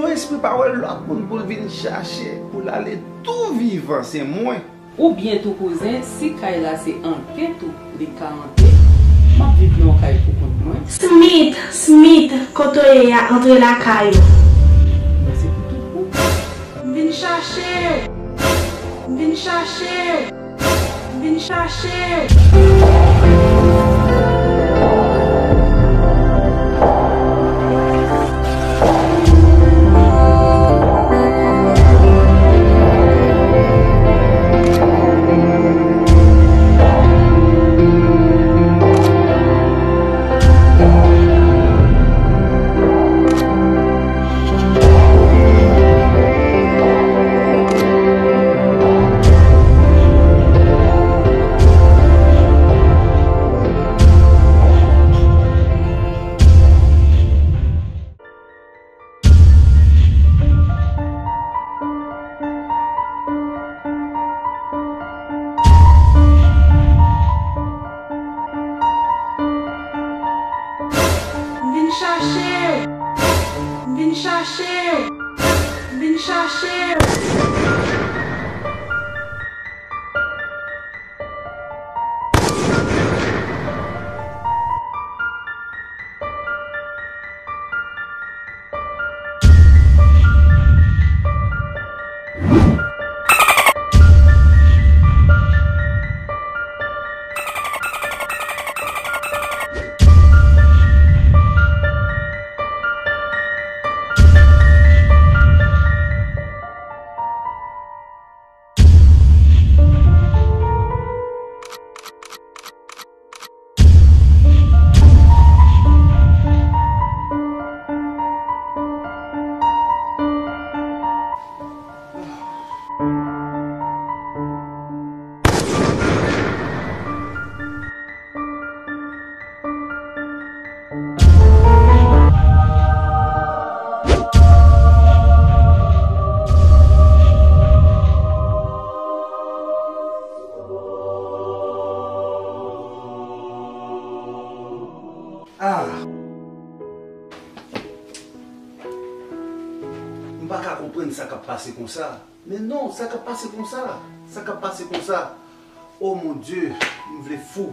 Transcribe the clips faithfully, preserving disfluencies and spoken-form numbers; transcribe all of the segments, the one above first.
Yon espri pa wè lòt moun pou l vin chache, pou l ale tou vivan, se mwen. Ou byen tou kouzen, si kay la se antre tou, li ka antre. M ap viv nan yon kay pou kont mwen. Smith, Smith, kote w ye a, antre lakay ou. Men se pou tout bon. M vin chache w. M vin chache w. M vin chache w. M vin chache w. M vin chache w. M vin chache w. Ah! M pa ka konprann sa k ap pase konsa. Men non, sa k ap pase konsa? Sa k ap pase konsa? Oh mon Dieu, m vle fou.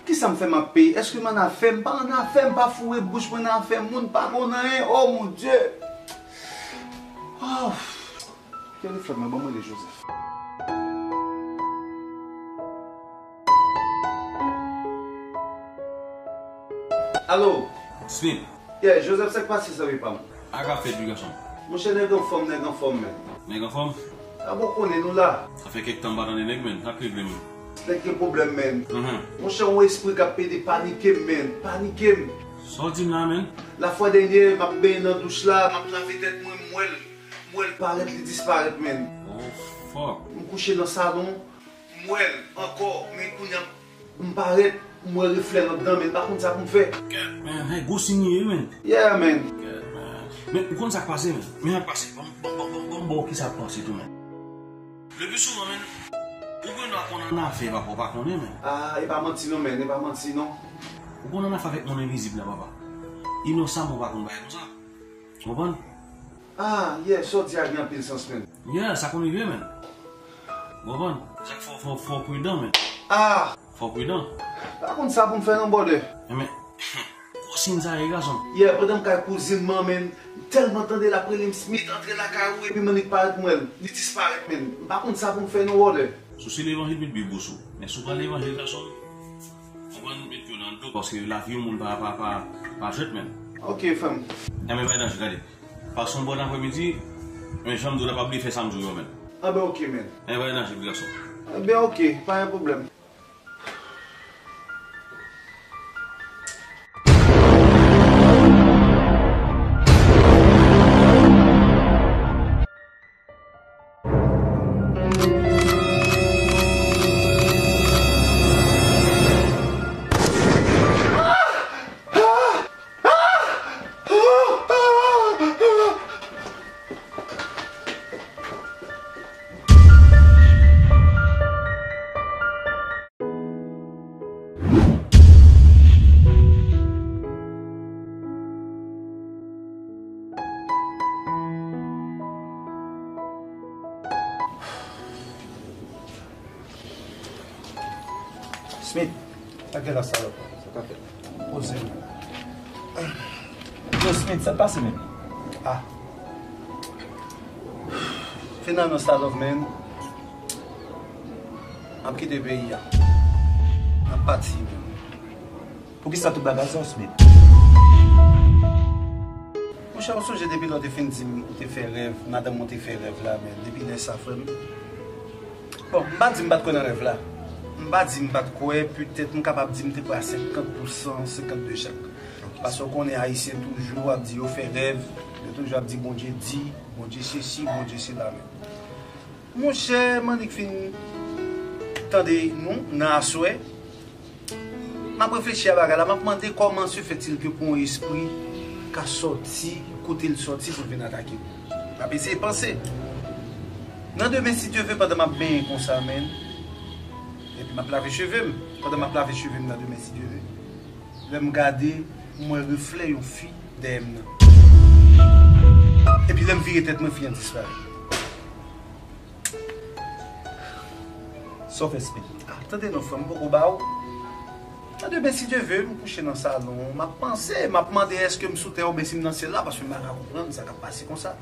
Kisa m fè m ap peye? Èske m annafè? M pa annafè, m pa foure bouch mwen nan afè moun, pa konn anyen. Oh mon Dieu! Oh! Telefòn nan, ban m rele Joseph. Alo? Smith. Yeah, Joseph, sa k pase, zanmi pa m? A ka fèt, wi, gason. Monchè, nèg anfòm, nèg anfòm, men. Nèg anfòm? A bon, konnen nou la. Sa fè kèk tan m pa tande nèg, men. Sa k rive, men? Nèg gen pwoblèm, men. Mhm. Monchè, yon espri k ap pede panike m, men. Panike m. Sa w di m la, men? Lafwa dènye, m ap benyen nan douch la, m ap lave tèt mwen, m wè l. M wè l parèt, li disparèt, men. Oh, fuck. M kouche nan salon, m wè l ankò, men kounye a m parèt, m wè reflè l anndan, men m pa konn sa pou m fè. Kèt, men, hey, gwo siy li ye, men. Yeah, men. Kèt, men. Men, ou konn sa k pase, men? Men sa k pase. Ban m, ban m, ban m, ban m, ban m ba w kisa k pase tou, men. Le pli souvan, men, ou gen dwa konn annafè, papa, w pa konnen, men. Ah, e pa manti non, men, e pa manti non. Ou konn annafè avèk monn envizib la, papa. Inosaman, w pa konn bagay konsa. Ou konprann? Ah, yeah, sa w di a gen anpil sans, men. Yeah, sa konn rive, men. Ou konprann? Se sa k fè w, fò, fò w pridan, men. Ah! Fò w pridan. Pa konn sa pou m fè non, brother. Enben, gwo siy sa ye, gason. Yeah, pandan m kay kouzin mwen, men, m tèlman tande l ap rele m, "Smith, antre lakay ou," epi m annik parèt, m wè l. Li disparèt, men. M pa konn sa pou m fè non, brother. Si w se levanjil, met Bib ou sou. Men si w pa levanjil, gason, ou konprann, met pye w nan dlo, paske lavi yon moun pa, pa, pa, pa jwèt, men. Ok, frè m. Enben, pa gen danje, gade. Pase yon bòn aprèmidi, men jan m di w la, pa bliye fè sa m di w yo, men. Enben, ok, men. Enben, pa gen danje, wi, gason. Enben, ok, pa gen pwoblèm. Smith, sa gen la, salòp? Sa ka fèt? Poze m. Yo, Smith, sa k pase menm? Ah. Finalman, Stalove, man, m ap kite peyi a. M ap pati, man. Poukisa tout bagay sa, Smith? Monchè, ou sonje depi lè w te fin di m ou te fè rèv, madanm ou te fè rèv la, men depi lè sa, frè m. Bon, m pa di m pa t kwè nan rèv la. M pa di m pa t kwè, petèt m kapab di m te kwè a senkant pou san, senkant de chak. Paske w konnen Ayisyen toujou ap di yo fè rèv, yo toujou ap di Bondye di, Bondye sesi, Bondye sela, men. Monchè, m annik fin tande nou nan aswè. M ap reflechi a bagay la, m ap mande kòman se fèt il ke pou yon espri ka sòti kote l sòti pou l vin atake m. M ap eseye panse. Nan demen, si Dye ve, pandan m ap benyen konsa, men, epi m ap lave cheve m, pandan m ap lave cheve m nan demen, si Dye ve, lè m gade, m wè reflè yon fi dèyè m nan. Epi lè m vire tèt mwen, fi an disparèt. Sa w fè, Smith? Ah, tande non, frè m, m poko ba ou. Tande, men si Dye ve, m kouche nan salon, m ap panse, m ap mande èske m sou tè oubyen si m nan syèl la, paske m pa ka konprann sa k ap pase konsa.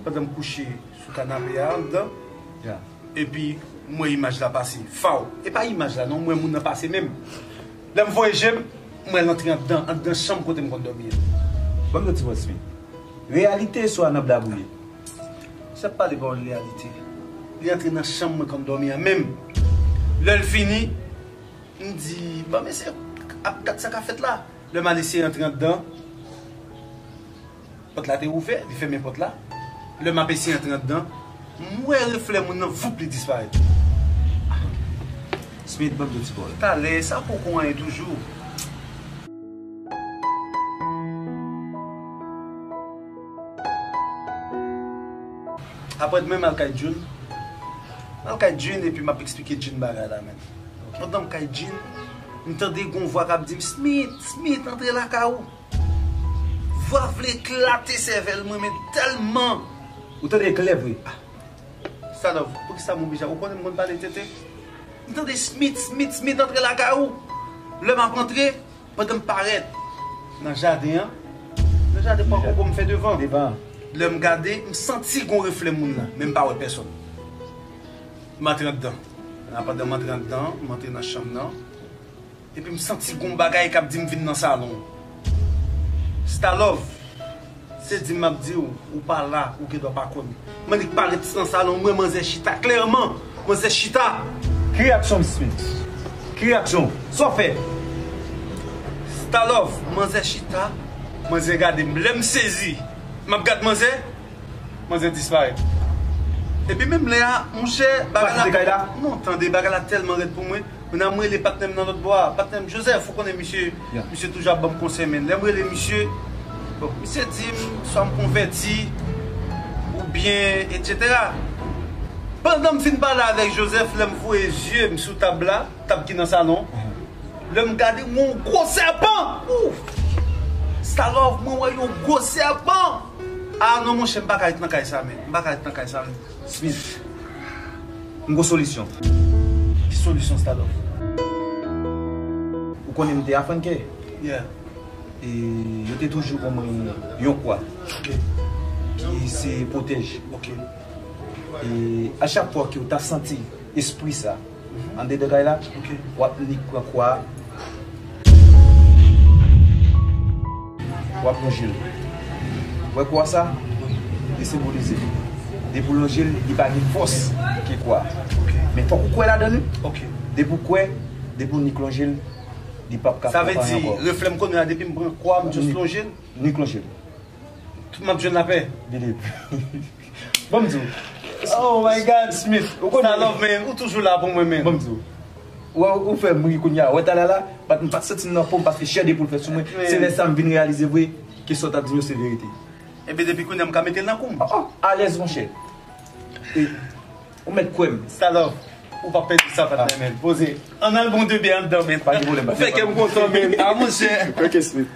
Pandan m kouche sou kanape a anndan, epi m wè imaj la pase, faw. E pa imaj la non, m wè moun nan pase menm. Lè m voye je m, m wè l antre anndan, anndan chanm kote m konn dòmi an. Ban m yon ti pòz, Smith. Reyalite swa nan blabouye? Se ap pale pawòl reyalite. Li antre nan chanm mwen konn dòmi an menm. Lè l fini, m di, "Bon, mesye, ap gad sa k ap fèt la." Lè m al eseye antre anndan, pòt la te ouvè, li fèmen pòt la. Lè m ap eseye antre anndan, m wè reflè moun nan, voup, li disparèt. Smith, ban m di w ti pawòl. Talè, sa poko anyen toujou. Aprè demen, m al kay June. M al kay June, epi m ap eksplike June bagay la, men. Pandan m kay June, m tande gon vwa k ap di m, "Smith, Smith, antre lakay ou." Vwa vle eklate sèvèl mwen, men tèlman. Ou tande klè vre? Stalove, poukisa m oblije? Ou konnen m konn pale tenten. M tande Smith, Smith, Smith, antre lakay ou. Lè m ap antre, pandan m parèt nan jaden an, nan jaden pran koko m fè devan. Devan. Lè m gade, m santi gon reflè moun nan, men m pa wè pèsòn. M antre anndan. Pandan m antre anndan, m antre nan chanm nan. Epi m santi gon bagay k ap di m vin nan salon. Stalove, se di m m ap di w, ou pa la, ou gendwa pa konn. M annik parèt nan salon, m wè manzè chita klèman. Manzè chita. Ki reyaksyon w, Smith? Ki reyaksyon w? Sa w fè? Stalove, manzè chita, manzè gade m. Lè m sezi, m ap gad manzè, manzè disparèt. Epi menm lè a, monchè, bagay la. Kite kay la? Non, tande, bagay la tèlman rèd pou mwen. Mwen, m rele patnè m nan lòt bò a. Patnè m, Joseph, ou konnen misye, misye toujou ap ban m konsèy, men lè m rele misye, bon, misye di m, swa m konvèti, oubyen, etsetera. Pandan m fin pale avèk Joseph, lè m voye zye m sou tab la, tab ki nan salon, lè m gade, m wè yon gwo sèpan! Ouf! Stalove, mwen wè yon gwo sèpan! Ah non, monchè, m pa ka ret nan kay sa, men. M pa ka ret nan kay sa, men. Smith, m gon solisyon. Ki solisyon, Stalove? Ou konnen m te afranke? Yeah. E yo te toujou ban mwen yon kwa. Ok. Ki se pwotèj. Ok. E a chak fwa ke w ta santi espri sa, anndedan kay la, w ap nik pran kwa a, w ap lonje l. W wè kwa sa? Li senbolize. Depi w lonje l, li pa gen fòs ke kwa a. Men fòk ou kwè ladan li. Depi w kwè, depi w nik lonje l, li p ap ka fè anyen ankò. Sa vle di, reflè m konnen an, depi m pran kwa a, m just lonje l? Nik lonje l. M ap jwenn lapè. Bidip. Bon, m di w. Oh my God, Smith. Ou konnen. Stalove, man. Ou toujou la pou mwen, man. Bon, m di w. Ou, ou fè m ri kounye a. Wè talè la, m pa t santi m nan fòm paske chè de poul fèt sou mwen. Se lè sa m vin reyalize vre ke sa w t ap di m yo se verite. Ebyen, depi kounye a, m ka mete l nan kou m. Oh, oh, alèz, monchè. E, ou mèt kwè m. Stalove, ou pa pèdi sa, patnè, man. Poze. Ann al bon de byen anndan, man. Pa gen pwoblèm, patnè. Ou fè kè m kontan, man. Ah, monchè. Ok, Smith.